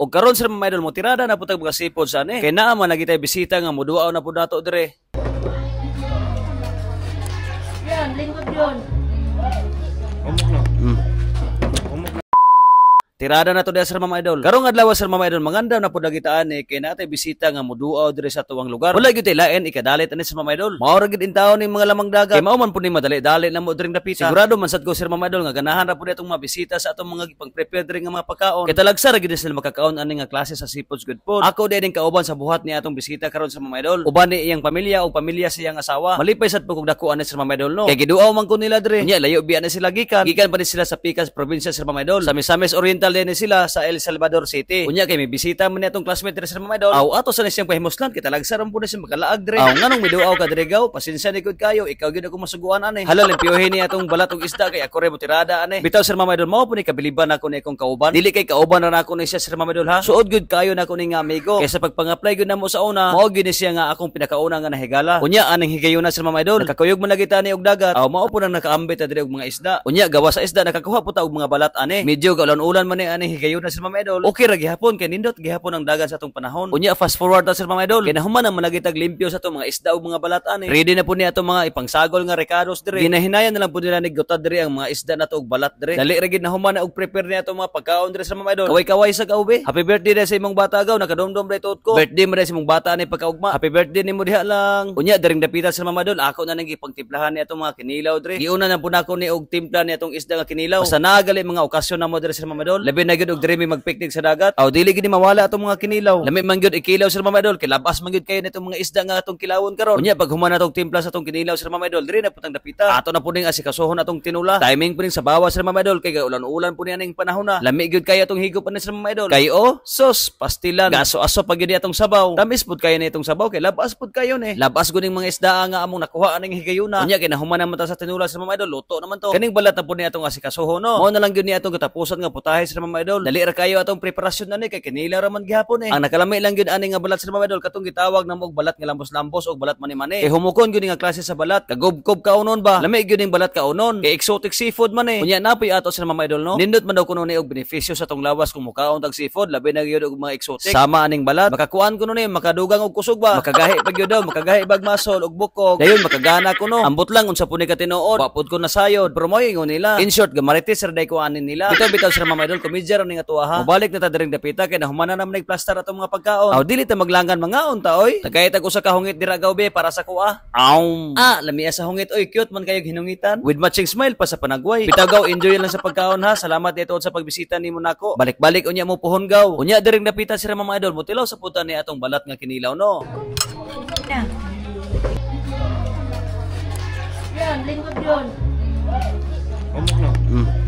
Og karon, sir mga idol, mo tirada na pud tag mga seafood sa ani. Kay naa man lagi tay bisita nga moduaw na pud nato dire. Yan, lingkod yun. Umok na. Umok na. Tirada na to diha, sir mga idol. Karong adlaw, sir mga idol, mangandam na pud kita ani kay natay bisita nga moduaw diri sa tuwang lugar. Wala gyud tay lain, ikadalit ani, sir mga idol. Mao ra gyud intawon ning mga lamang dagat. Kay mao man pud ni madali-dali na mo diring dapita. Sigurado man sad ko, sir mga idol, nga ganahan ra pud atong mga bisita sa atong mga gipang-prepare diri nga mga pagkaon. Kay talagsa ra gyud sila makakaon ani nga klase sa seafoods good food. Ako di ning kauban sa buhat ni atong bisita karon, sir mga idol. Uban ni iyang pamilya o pamilya sa iyang asawa. Malipay sad pud kog dako ani, sir mga idol, no. Kay giduaw man ko nila diri. Unya layo biya na sila gikan. Gikan pa ni sila sa Pikas probinsya, sir mga idol. Sa Misamis Oriental din ni sila, sa El Salvador City. Unya kay may bisita man ni atong classmate diri, sir mga idol. Aw ato sa ni siyang pahimuslan kay talagsa ra pud na siya makalaag diri. Aw nganong miduaw ka diri, gaw? Pasensya ni gud kayo, ikaw gyud ako masuguan ani. Hala, limpyohin ni atong balat og isda kay ako re mo tirada ani. Bitaw, sir mga idol, mao po ni kabiliban ako ni akong kauban. Dili kay kauban ra nako ni siya, sir mga idol, ha. Suod gyud kayo nako ni nga amigo. Kay sa pagpang-apply gyud namo sa una, mao gyud ni siya nga akong pinakauna nga nahigala. Unya aning higayuna, sir mga idol, nakakuyog man lagi ta ni og dagat. Aw mao po nang nakaambit ta diri og mga isda. Unya gawa sa isda nakakuha po ta og mga balat ani. Medyo kaulan-ulan man ni aning higayuna, sir mga idol. Okay ra gihapon kay nindot gihapon ang dagan sa atong panahon. Unya fast forward ta, sir mga idol. Kay nahuman ang managi tag limpyo sa atong mga isda ug mga balat ani. Ready na po ni atong mga ipangsagol nga rekados diri. Ginahinayan na lang po nila ni gutad diri ang mga isda nato og balat diri. Dali ra gid nahuman na og prepare ni atong mga pagkaon diri sa mga idol. Kaway-kaway sa kaubi. Happy birthday dai sa imong bata, gaw, nakadumdum dai tuot ko. Birthday mo dai sa imong bata ni pagkaugma. Happy birthday nimo diha lang. Unya diring dapita, sa mga idol, ako na nang gipangtimplahan ni atong mga kinilaw diri. Giuna na po nako ni og timpla ni atong isda nga kinilaw. Basta naa gali mga okasyon na mo diri sa mga idol. Labi na gyud og diri mi magpiknik sa dagat. Aw dili gid ni mawala atong mga kinilaw. Lami man gyud ikilaw, sa mga idol, kay labas man gyud kayo nitong mga isda nga atong kilawon karon. Unya pag human natong timpla sa atong kinilaw, sa mga idol, diri na putang dapita. Ato na pud ning asikasuhon atong tinula. Timing pud ning sa bawa, sa mga idol, kay ulan-ulan pud ni aning panahon na. Lami gyud kayo atong higop ani, sa mga idol. Kay oh, sus, pastilan. Gaso-aso pag gyud atong sabaw. Tamis pud kayo ni itong sabaw kay labas pud kayo ni. Labas gud ning mga isda nga among nakuha aning higayuna. Unya kay nahuman naman ta sa tinula, sa mga idol, luto naman to. Kaning balat na pud ni atong asikasuhon, no. Mao na lang gyud ni atong katapusan nga putahe, sa mga idol. Dali ra kayo atong preparasyon ani kay kinilaw ra man gihapon eh. Ang nakalami lang gyud ani nga balat, sa mga idol, katong gitawag namo og balat nga lambos-lambos og balat mani-mani. Kay humukon gyud nga klase sa balat, kagubkob kaunon ba? Lami gyud ning balat kaunon. Kay exotic seafood man eh. Unya napoy ato sa mga idol, no. Nindot man daw kuno ni og benepisyo sa atong lawas kung mukaon tag seafood, labi na gyud og mga exotic. Sama aning balat, makakuan kuno ni, makadugang og kusog ba? Makagahi pa gyud daw, makagahi bag muscle og bukog. Dayon makagana kuno. Ambot lang unsa pud ni katinuod. Wa pud ko nasayod, pero mo ingon nila. In short, gamarites ra day ko anin nila. Ito bitaw, sa mga idol, komedya ra ni nga tuwa ha. Mobalik na ta diring dapita kay nahuman na naman nagplastar atong mga pagkaon. Aw dili ta maglangan, mangaon ta oy. Tagay tag usa ka hungit dira gawbe para sa kuha. Aw. Ah, lamia sa hungit oy, cute man kayo hinungitan. With matching smile pa sa panagway. Bitaw gaw, enjoy lang sa pagkaon ha. Salamat dito sa pagbisita nimo nako. Balik-balik unya mo puhon, gaw. Unya diring dapita sila mga idol, motilaw sa puta ni atong balat nga kinilaw, no. Na. Yan, lingkod yun. Umok na.